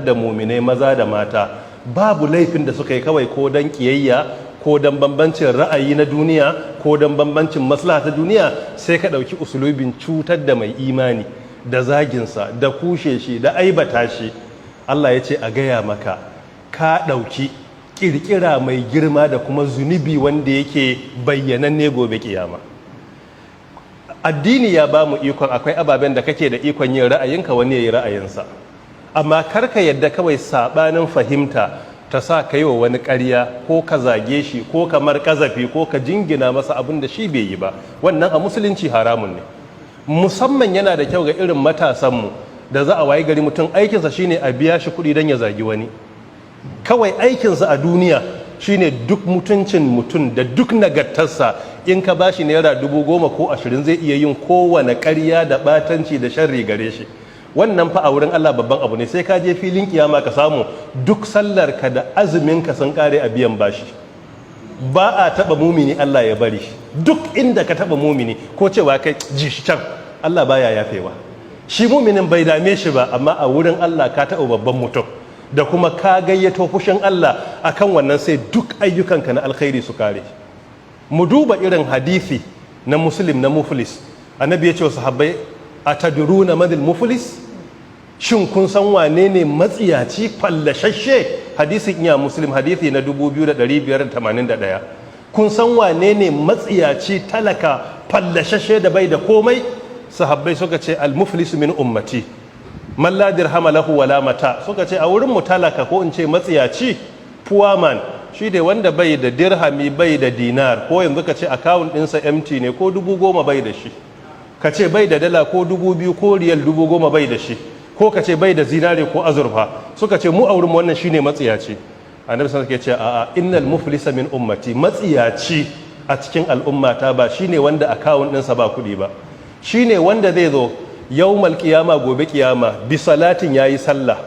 Da muminai maza da mata babu laifin da suka yi, kawai ko don kiyayya ko don bambancin ra'ayi na duniya ko don bambancin maslaha ta duniya, sai ka ɗauki usulubin cutar da mai imani da zaginsa da kushe shi da aibata shi. Allah ya ce a gaya maka, ka ɗauki ƙirƙira mai girma da kuma zunubi wanda yake bayyananne gobe kiyama. Addini ya ba mu ikon, akwai ababen da kake da ikon yin ra'ayinka, wani ya yi ra'ayinsa, amma kar ka yadda kawai sabanin fahimta ta sa ka yi wa wani ƙarya ko ka zage shi ko kamar ƙazafi ko ka jingina masa abin da shi bai yi ba. Wannan a Musulunci haramun ne. Musamman yana da kyau ga irin matasanmu da za a wayi gari mutum aikinsa shine a biya shi kuɗi don ya zagi wani. Kawai aikinsa a duniya shine duk mutuncin mutum da duk nagartarsa, in ka bashi ₦10,000 ko 20, zai iya yin kowane ƙarya da ɓatanci da sharri gare shi. Wannan fa a wurin Allah babban abu ne. Sai ka je filin kiyama ka samu duk sallar ka da azumin ka sun kare a biyan bashi. Ba a taba mumini Allah ya bari. Duk inda ka taba mumini ko cewa kai ji shi can, Allah baya yafewa. Shi muminin bai dame shi ba, amma a wurin Allah ka taba babban mutum da kuma ka gayyato fushin Allah akan wannan, sai duk ayyukanka na alkhairi su kare. Mu duba irin hadisi na Muslim na muflis. Annabi ya ce wa sahabbai, "أتدرون من المفلس?" Shin kun san wane ne matsiyaci fallashashe? Hadisin iya Muslim, hadisi na 2581. Kun san wane ne matsiyaci, talaka, fallashashe da bai da komai? Sahabbai suka ce, "المفلس من أمتي من لا درهم له ولا متاع." Suka ce, a wurin mu talaka, ko in ce matsiyaci, poor man, shi ne wanda bai da dirhami, bai da dinar, ko yanzu ka ce account ɗinsa empty ne, ko 10,000 bai da shi, ka ce bai da dala ko 2,000, ko riyal 10,000 bai da shi, ko ka ce bai da zinare ko azurfa. Suka ce, mu a wurin wannan shine matsiyaci. Annabi sallallahu alaihi ce, a'a, إن المفلس من أمتي, matsiyaci a cikin al'ummata ba shine wanda account ɗinsa ba kuɗi ba, shine wanda zai zo يوم القيامة, gobe kiyama, بصلاة, yayi sallah,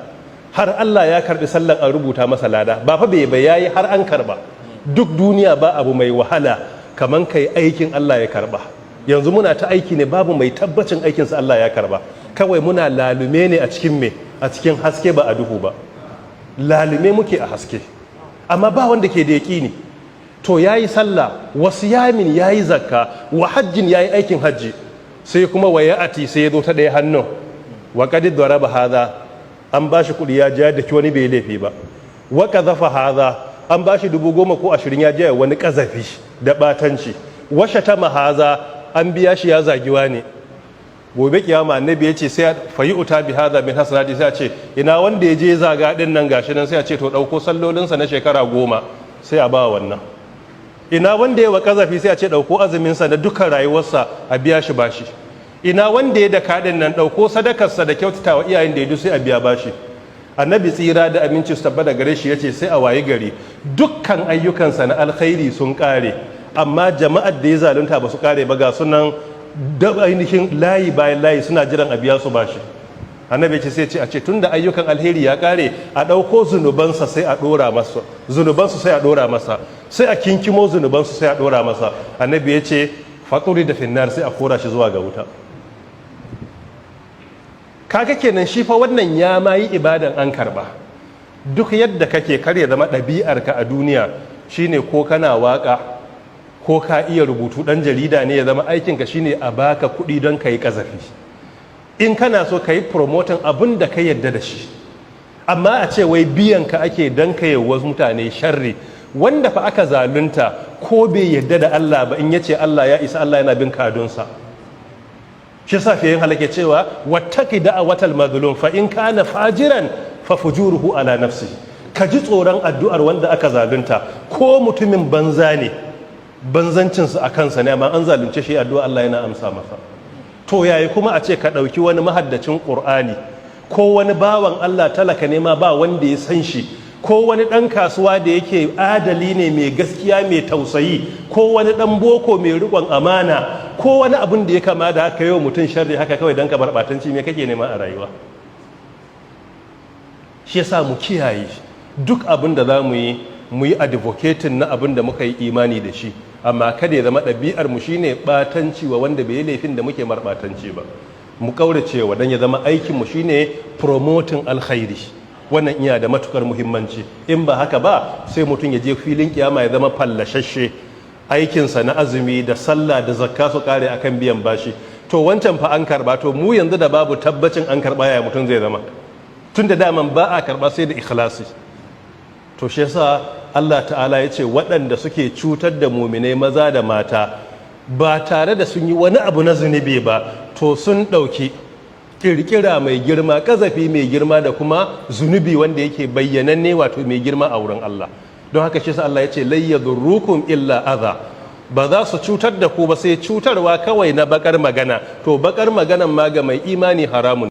har Allah ya karbi sallan, an rubuta masa lada. Ba fa bai bai yayi har an karba. Duk duniya ba abu mai wahala kaman kai aikin Allah ya karba. Yanzu muna ta aiki ne, babu mai tabbacin aikinsa Allah ya karba. Kawai muna lalume ne a cikin me, a cikin haske, ba a duhu ba. Lalume muke a haske, amma ba wanda ke da yaƙini. To, yayi sallah, وصيام, yayi zakka, وحج, yayi aikin hajji, sai kuma ويأتي, sai ya zo ta ɗaya hannun, وقد ضرب هذا, an ba shi kuɗi ya ja da wani bai laifi ba, وقذف هذا, an ba shi 10,000 ko 20 ya ja wani ƙazafi da ɓatanci, وشتم هذا, an biya shi ya zagi wani. Gobe kiyama, Annabi ya ce, sai فيؤتى بهذا من حسناته, sai a ce, ina wanda ya je zaga din nan? Gashi nan. Sai a ce, to, dauko sallolinsa na shekara 10, sai a ba wannan. Ina wanda ya wa kazafi? Sai a ce, dauko azuminsa na dukkan rayuwarsa, a biya shi bashi. Ina wanda ya daka din nan? Dauko sadakarsa da kyautata wa iyayen da ya, sai a biya bashi. Annabi, tsira da aminci su tabbata gare shi, yace sai a wayi gari dukkan ayyukansa na alkhairi sun kare, amma jama'ar da ya zalunta ba su kare ba. Ga sunan da ainihin layi bayan layi suna jiran a biya su bashi. Annabi ce, sai ce a ce, tunda ayyukan alheri ya kare, a ɗauko zunubansa sai a ɗora masa, zunubansu sai a ɗora masa, sai a kinkimo zunubansu sai a ɗora masa. Annabi ya ce, فطرد في النار, sai a kora shi zuwa ga wuta. Kaga kenan shi fa wannan ya ma yi ibadan an karba. Duk yadda kake, kar ya zama ɗabi'arka a duniya shine ko kana waka ko ka iya rubutu, ɗan jarida ne, ya zama aikinka shine a baka kuɗi don ka yi ƙazafi. In kana so ka yi promoting abin da ka yadda da shi, amma a ce wai biyan ka ake don ka yi wasu mutane sharri, wanda fa aka zalunta ko bai yadda da Allah ba, in ya ce Allah ya isa, Allah yana bin kadunsa. Shi sa fiye halake cewa, واتق دعوة المظلوم فإن كان فاجرا ففجوره على نفسه. Ka ji tsoron addu'ar wanda aka zalunta, ko mutumin banza ne, banzancinsa a kansa ne, amma an zalunce shi, addu'a Allah yana amsa masa. To, yayi kuma a ce ka ɗauki wani mahaddacin Ƙur'ani ko wani bawan Allah, talaka ne ma, ba wanda ya san shi, ko wani ɗan kasuwa da yake adali ne, mai gaskiya, mai tausayi, ko wani ɗan boko mai riƙon amana, ko wani abin da ya kama da haka, yau mutum sharri haka kawai don ka barbatanci, me kake nema a rayuwa? Shi yasa mu kiyaye duk abin da za mu yi, mu yi advocating na abin da muka yi imani da shi, amma kada ya zama ɗabi'ar mu shine ɓatanci wa wanda bai yi laifin da muke marɓatanci ba. Mu kauracewa, don ya zama aikin mu shine promoting alkhairi. Wannan iya da matukar muhimmanci. In ba haka ba, sai mutum ya je filin kiyama ya zama fallashashe, aikinsa na azumi da sallah da zakka su kare akan biyan bashi. To wancan fa an karba. To mu yanzu da babu tabbacin an karba, yaya mutum zai zama, tun da daman ba a karba sai da ikhlasi? To shi yasa Allah Ta'ala ya ce waɗanda suke cutar da muminai maza da mata ba tare da sun yi wani abu na zunubi ba, to sun ɗauki ƙirƙira mai girma, ƙazafi mai girma da kuma zunubi wanda yake bayyananne, wato mai girma a wurin Allah. Don haka shi yasa Allah ya ce لن يضروكم إلا أذى, ba za su cutar da ku ba sai cutarwa kawai na bakar magana. To bakar maganan ma ga mai imani haramun.